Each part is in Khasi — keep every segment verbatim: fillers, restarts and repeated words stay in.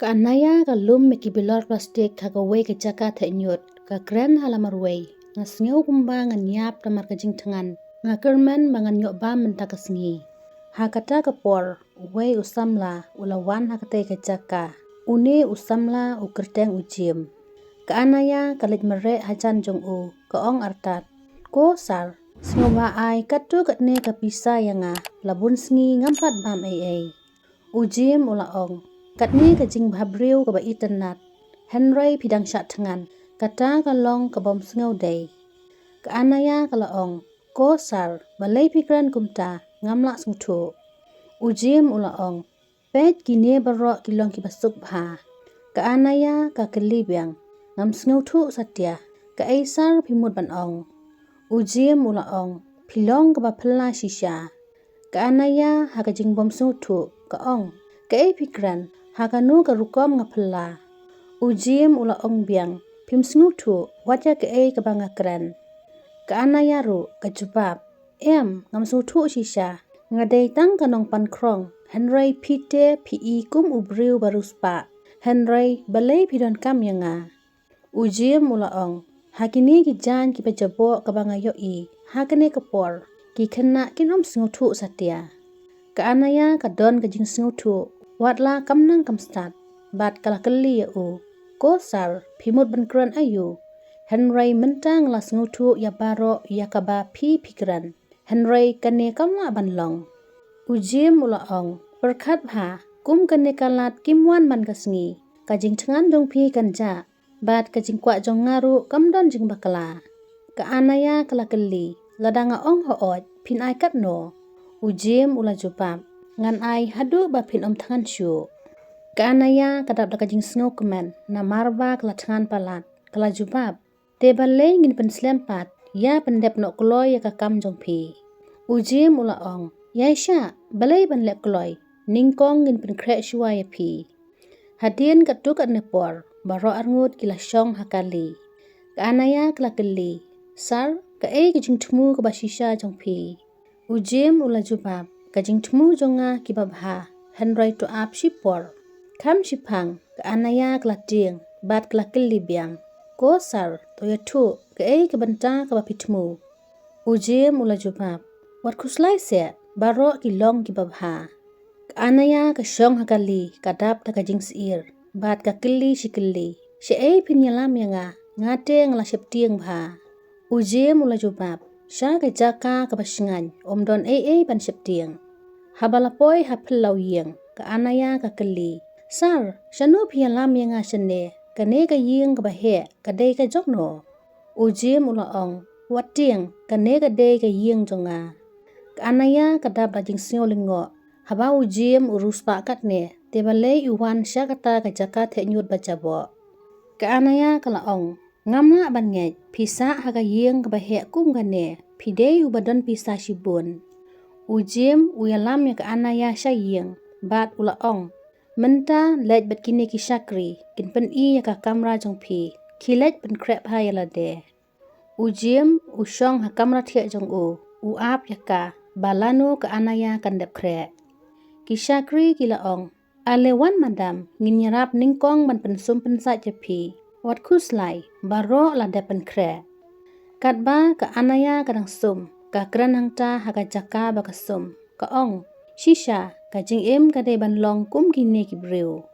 Ka Anaya ka lum ïa ki bilor plastik ha kawei ka jaka theh ñiut, ka kren ha la marwei. Nga sngew kumba ngan ïap namar ka jingthngan. Nga kyrmen ba ngan ïoh bam mynta ka sngi. Ha kata ka por, uwei u samla u la wan ha katei ka jaka. Une u samla u kyrteng u Jim. Ka Anaya ka leit mareh hajan jong u, ka ong artat, "Ko sir, sngewbha ai katto katne ka pisa ïa nga, la bun sngi ngam pat bam ei ei." U Jim u la ong, "Katne ka jingbhabriew kaba itynnat, hynrei phi dang shah thngan, kata ka long ka bym sngewdei." Ka Anaya ka la ong, "Ko sir, balei phi kren kumta, ngam lah sngewthuh." U Jim u la ong, "Peit, kine baroh ki long kiba suk bha." Ka Anaya ka kylli biang, "Ngam sngewthuh satia, kaei sir phi mut ban ong?" U Jim u la ong, "Phi long kaba phylla shisha." Ka Anaya ha ka jingbym sngewthuh ka ong, "Kaei phi kren, ha kano ka rukom nga phylla?" U Jim u la ong biang, "Phim sngewthuh wat ïa kaei kaba nga kren." Ka Anaya ruh ka jubab, "Em, ngam sngewthuh shisha. Nga dei tang ka nongpan khrong, hynrei phi te phi i kum u briew ba riewspah. Hynrei balei phi donkam ïa nga?" U Jim u la ong, "Ha kine ki jaiñ kiba jaboh kaba nga ïohi ha kane ka por, ki khynnah kin ym sngewthuh satia." Ka Anaya ka don ka jingsngewthuh, wat la kam nang kam stad, bad ka la kylli ïa u, "Ko sir, phi mut ban kren aïu? Hynrei mynta nga la sngewthuh ïa baroh ïa kaba phi phi kren. Hynrei kane kam lah ban long." U Jim u la ong, "Pyrkhat bha, kum kane ka lad kim wan man ka sngi, ka jingthngan jong phi kan jah, bad ka jingkwah jong nga ruh kam don jingbakla." Ka Anaya ka la kylli, "Lada nga ong hooid, phin ai katno?" U Jim u la jubab, "Ngan ai haduh ba phin ym thngan shuh." Ka Anaya ka dap da ka jingsngew kmen namar ba ka la thngan palat, ka la jubab, "Te balei ngin pynslem pat, ïa pyndep noh kloi ïa ka kam jong phi." U Jim u la ong, "Ïaishah, balei ban leh kloi, nyngkong ngin pynkhreh shuwa ïa phi." Hadien katto katne por, baroh arngut ki la shong ha kali. Ka Anaya ka la kylli, "Sir, kaei ka jingthmu kaba shisha jong phi?" U Jim u la jubab, "Ka jingthmu jong nga kiba bha, hynrei to ap shipor." Kham shiphang, ka Anaya ka la tieng, bad ka la kylli biang, "Ko sir, to ïathuh, kaei ka bynta kaba phi thmu?" U Jim u la jubab, "Wat khuslai seh, baroh ki long kiba bha." Ka Anaya ka shong ha kali, ka dap da ka jingsyier, bad ka kylli shi kylli, "Shaei phin ïalam ïa nga, nga te nga la sheptieng bha." U Jim u la jubab, "Sha ka jaka kaba shngain, ym don ei ei ban sheptieng." Haba la poi ha phyllaw ïing, ka Anaya ka kylli, "Sir, shano phi ïalam ïa nga shane, kane ka ïing kaba heh, ka dei ka jong no?" U Jim u la ong, "Wat tieng, kane ka dei ka ïing jong nga." Ka Anaya ka dap da jingsngew lyngngoh, haba u Jim u riewspah katne, te balei u wan sha kata ka jaka theh ñiut ba jaboh. Ka Anaya ka la ong, "Ngam lah ban ngeit, phi sah ha ka ïing kaba heh kum kane, phi dei uba don pisa shibun." U Jim u ïalam ïa ka Anaya sha ïing, bad u la ong, "Mynta leit bad kine ki shakri, kin pyni ïa ka kamra jong phi, khie leit pynkhreh bha ïa lade." U Jim u shong ha kamra thiah jong u, u ap ïa ka, ba lano ka Anaya kan dep khreh. Ki shakri ki la ong, "Ale wan madam, ngin ïarap nyngkong ban pynsum pynsait ïa phi. Wat khuslai, baroh la dep pynkhreh." Katba ka Anaya ka dang sum, ka kren hangta ha ka jaka ba ka sum, ka ong, "Shisha, ka jingim ka dei ban long kum kine ki briew."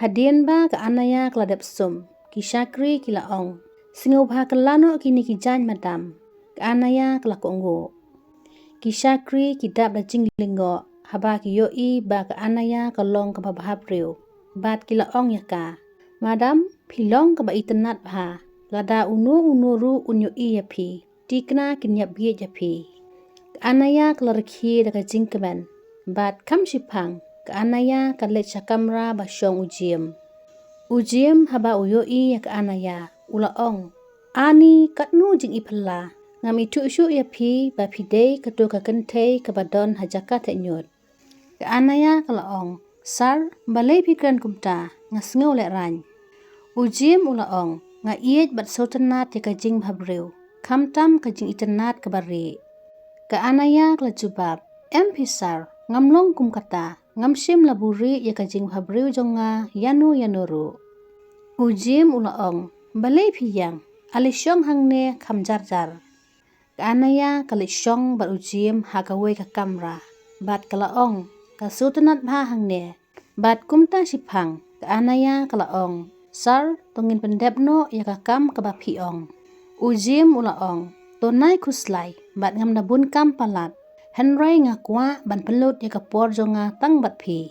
Hadien ba ka Anaya ka la dep sum, ki shakri ki la ong, "Sngewbha kylla noh kine ki jaiñ madam." Ka Anaya ka la kohnguh. Ki shakri ki dap da jinglyngngoh, haba ki ïohi ba ka Anaya ka long kaba bhabriew, bad ki la ong ïa ka, "Madam, phi long kaba itynnat bha, lada uno uno ruh un ïohi ïa phi, thikna kin ïap bieit ïa phi." Ka Anaya ka la rkhie da ka jingkmen, bad kham shiphang, ka Anaya ka leit sha kamra ba shong u Jim. U Jim haba u ïohi ïa ka Anaya, u la ong, "Ani, katno jingiphylla, ngam ithuh shuh ïa phi ba phi dei kato ka kynthei kaba don ha jaka theh ñiut." Ka Anaya ka la ong, "Sir, balei phi kren kumta, nga sngew lehraiñ." U Jim u la ong, "Nga ïeit bad sngewtynnat ïa ka jingbhabriew, khamtam ka jingitynnat kaba rieh." Ka Anaya ka la jubab, "Em phi sir, ngam long kum kata, ngam shym la buhrieh ïa ka jingbhabriew jong nga ïano ïano ruh. U Jim u la ong, balei phi ïeng, ale shong hangne kham jar jar. Ka Anaya ka leit shong bad u Jim ha kawei ka kamra. Bad ka la ong, ka sngewtynnat bha hangne. Bad kumta shiphang, ka Anaya ka la ong, sir, to ngin pyndep noh ïa ka kam kaba phi ong. U Jim u la ong, to nai khuslai, bad ngam da bun kam palat. Hynrei nga kwah ban pynlut ïa ka por jong nga tang bad phi.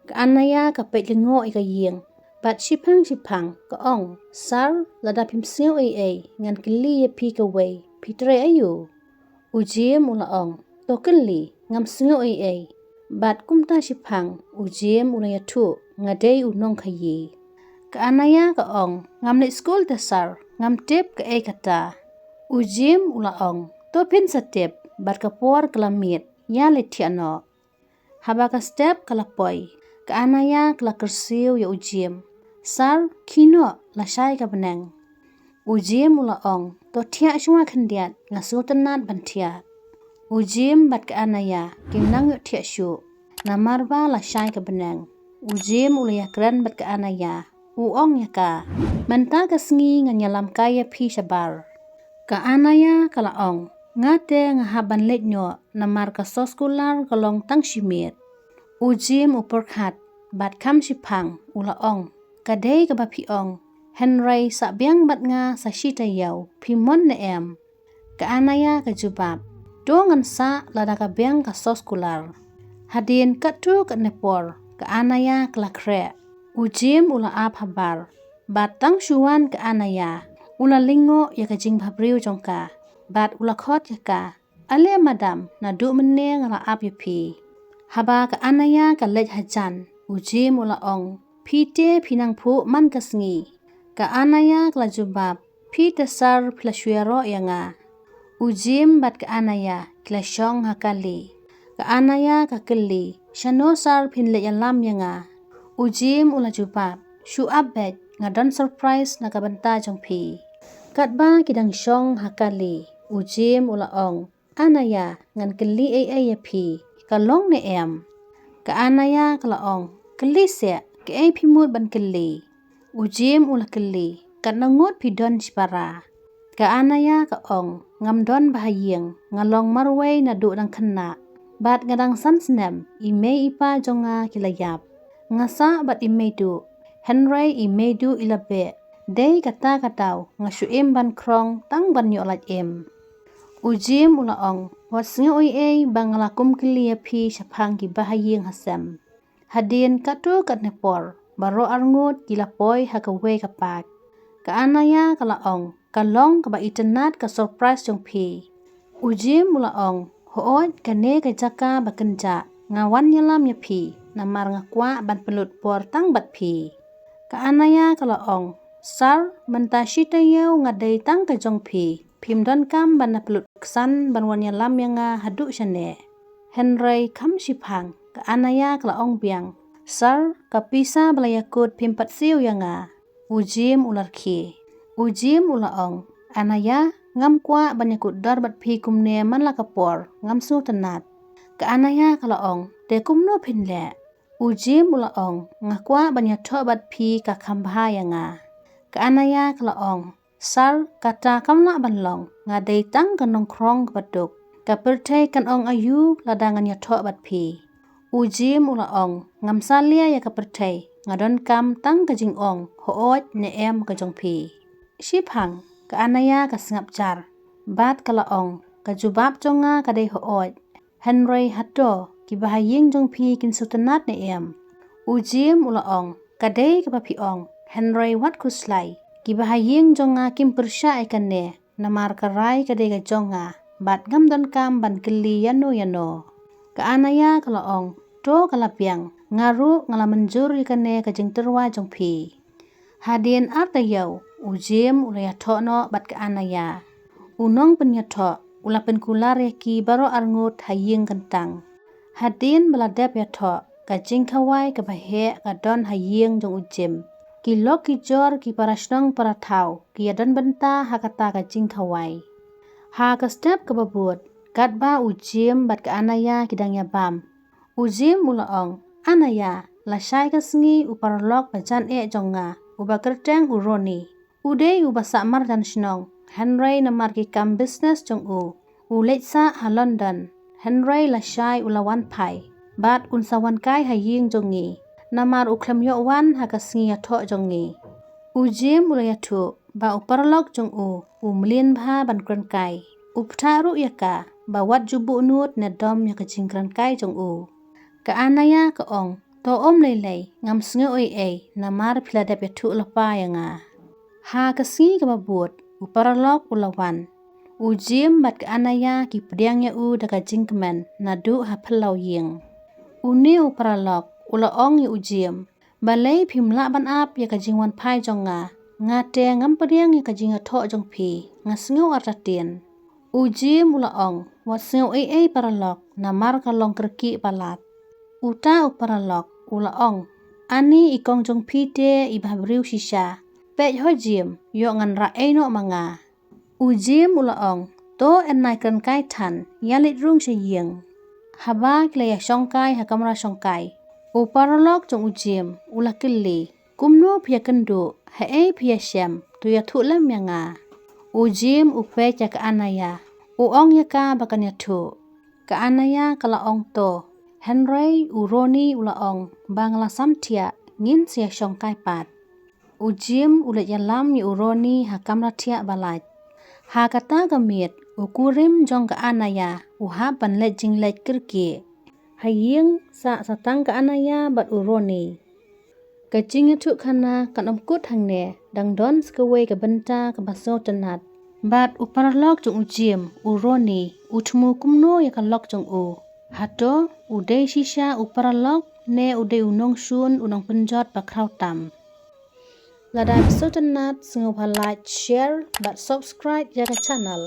Ka Anaya ka peit lyngngoh ïa ka ïing. Bad shiphang shiphang, ka ong, sir, lada phim sngew ei ei, ngan kylli ïa phi kawei, phi trei aïu? U Jim u la ong, to kylli, ngam sngew ei ei. Bad kumta shiphang, u Jim u la ïathuh, nga dei u nongkhaïi. Ka Anaya ka ong, ngam leit skul te sir, ngam tip kaei kata. U Jim u la ong, to phin sa tip, bad ka por ka la miet, ïa leit thiah noh. Haba ka step ka la poi, ka Anaya ka la kyrsiew ïa u Jim. Sir, khie noh, lashai ka bneng. U Jim u la ong, to thiah shuwa khyndiat, nga sngewtynnat ban thiah. U Jim bad ka Anaya, kim nang ïoh thiah shuh. Namar ba lashai ka bneng. U Jim u la ïakren bad ka Anaya. U ong ïa ka, mynta ka sngi ngan ïalam kai ïa phi shabar. Ka Anaya ka la ong, nga te nga hap ban leit noh, namar ka soskular ka long tang shi miet. U Jim u pyrkhat, bad kham shiphang, u la ong, ka dei kaba phi ong. Hynrei sah biang bad nga sa shi taïew, phi mon ne em? Ka Anaya ka jubab, to ngan sah lada ka biang ka soskular. Hadien katto katne por, ka Anaya ka la khreh. U Jim u la ap habar. Bad tang shu wan ka Anaya, u la lyngngoh ïa ka jingbhabriew jong ka. Bad u la khot ïa ka, ale madam, naduh mynne nga la ap ïa phi. Haba ka Anaya ka leit hajan, u Jim u la ong, phi te phi nang phuh man ka sngi. Ka Anaya ka la jubab, phi te sir phi la shu ïaroh ïa nga. U Jim bad ka Anaya ki la shong ha kali. Ka Anaya ka kylli, shano sir phin leit ïalam ïa nga? U Jim u la jubab, shu ap beit, nga don surprise na ka bynta jong phi. Katba ki dang shong ha kali, u Jim u la ong, Anaya, ngan kylli ei ei ïa phi, ka long ne em? Ka Anaya ka la ong, kylli seh, kaei phi mut ban kylli? U Jim u la kylli, katno ngut phi don shipara? Ka Anaya ka ong, ngam don ba ha ïing, nga long marwei naduh dang khynnah. Bad nga dang san snem, i mei i pa jong nga ki la ïap. Nga sah bad i mei duh, hynrei i mei duh i la beh. Dei kata ka daw, nga shu im ban khrong, tang ban ïoh lait im. U Jim u la ong, wat sngew ei ei ba nga la kum kylli ïa phi shaphang ki ba ha ïing ha sem. Hadien katto katne por, baroh arngut ki la poi ha kawei ka park. Ka Anaya ka la ong, ka long kaba itynnad ka surprise jong phi. U Jim u la ong, hooid kane ka jaka ba kynjah, nga wan ïalam ïa phi, namar nga kwah ban pynlut por tang bad phi. Ka Anaya ka la ong, sir, mynta shi taïew nga dei tang ka jong phi, phim donkam ban da pynlut ksan ban wan ïalam ïa nga haduh shane. Hynrei kham shiphang, ka Anaya ka la ong biang, sir, ka pisa ba la ïakut phim pat siew ïa nga. U Jim u la rkhie. U Jim u la ong, Anaya, ngam kwah ban ïakut dor bad phi kumne man la ka por, ngam sngewtynnat. Ka Anaya ka la ong, te kumno phin leh? U Jim u la ong, nga kwah ban ïathoh bad phi ka kham bha ïa nga. Ka Anaya ka la ong, sir, kata kam lah ban long, nga dei tang ka nongkhrong kaba duk. Ka pyrthei kan ong aïu lada ngan ïathoh bad phi? U Jim u la ong, ngam salia ïa ka pyrthei, nga donkam tang ka jingong hooid ne em ka jong phi. Shiphang, ka Anaya ka sngap jar. Bad ka la ong, ka jubab jong nga ka dei hooid. Hynrei hato, ki ba ha ïing jong phi kin sngewtynnad ne em? U Jim u la ong, ka dei kaba phi ong, hynrei wat khuslai. Ki ba ha ïing jong nga kim pyrshah ïa kane, namar ka rai ka dei ka jong nga, bad ngam donkam ban kylli ïano ïano. Ka Anaya ka la ong, to ka la biang, nga ruh nga la mynjur ïa kane ka jingtyrwa jong phi. Hadien ar taïew, u Jim u la ïathoh noh bad ka Anaya. U nongpynïathoh, u la pynkular ïa ki baroh arngut ha ïing kyntang. Hadien ba la dep ïathoh, ka jingkhawai kaba heh ka don ha ïing jong u Jim. Ki lok ki jor ki para shnong para thaw, ki ïadon bynta ha kata ka jingkhawai. Ha ka step kaba bud, katba u Jim bad ka Anaya ki dang ïabam. U Jim u la ong, Anaya, lashai ka sngi u paralok ba jan eh jong nga, uba kyrteng u Ronnie. U dei uba sah marjan shnong, hynrei namar ki kam business jong u, u leit sah ha London, hynrei lashai u la wan phai. Bad un sa wan kai ha ïing jong ngi, namar u khlem ïoh wan ha ka sngi ïathoh jong ngi. U Jim u la ïathuh ba u paralok jong u, u mlien bha ban kren kai. U ptah ruh ïa ka ba wat ju buh nud ne dom ïa ka jingkren kai jong u. Ka Anaya ka ong, to ym lei lei, ngam sngew ei ei, namar phi la dep ïathuh lypa ïa nga. Ha ka sngi kaba bud, u paralok u la wan. U Jim bad ka Anaya ki pdiang ïa u da ka jingkmen naduh ha phyllaw ïing. Une u paralok u la ong ïa u Jim, balei phim lah ban ap ïa ka jingwan phai jong nga? Nga te ngam pdiang ïa ka jingïathoh jong phi, nga sngew artatien. U Jim u la ong, wat sngew ei ei paralok, namar ka long kyrkieh palat. Uta u paralok u la ong, ani i kong jong phi te i bhabriew shisha. Peit ho Jim, ïoh ngan rah ei noh ma nga. U Jim u la ong, to ynda kren kai than, ïa leit rung sha ïing. Haba ki la ïa shongkai ha kamra shongkai, u paralok jong u Jim u la kylli, kumno phi ïa kynduh, haei phi ïa shem, to ïathuh lem ïa nga. U Jim u peit ïa ka Anaya, u ong ïa ka ba kan ïathuh. Ka Anaya ka la ong to, hynrei u Ronnie u la ong, ba nga la sam thiah, ngin sa ïa shongkai pat. U Jim u leit ïalam ïa u Ronnie ha kamra thiah ba lait. Ha kata ka miet, u kurim jong ka Anaya u hap ban leit jingleit kyrkieh. Ha ïing sah sa tang ka Anaya bad u Ronnie. Ka jingïathuhkhana kan ym kut hangne, dang don sa kawei ka bynta kaba sngewtynnat. Bad u paralok jong u Jim, u Ronnie, u thmu kumno ïa ka lok jong u? Hato u dei shisha u paralok ne u dei u nongshun, u nongpynjot ba khraw tam? Lada phi sngewtynnat, sngewbha like, share bad subscribe ïa ka channel.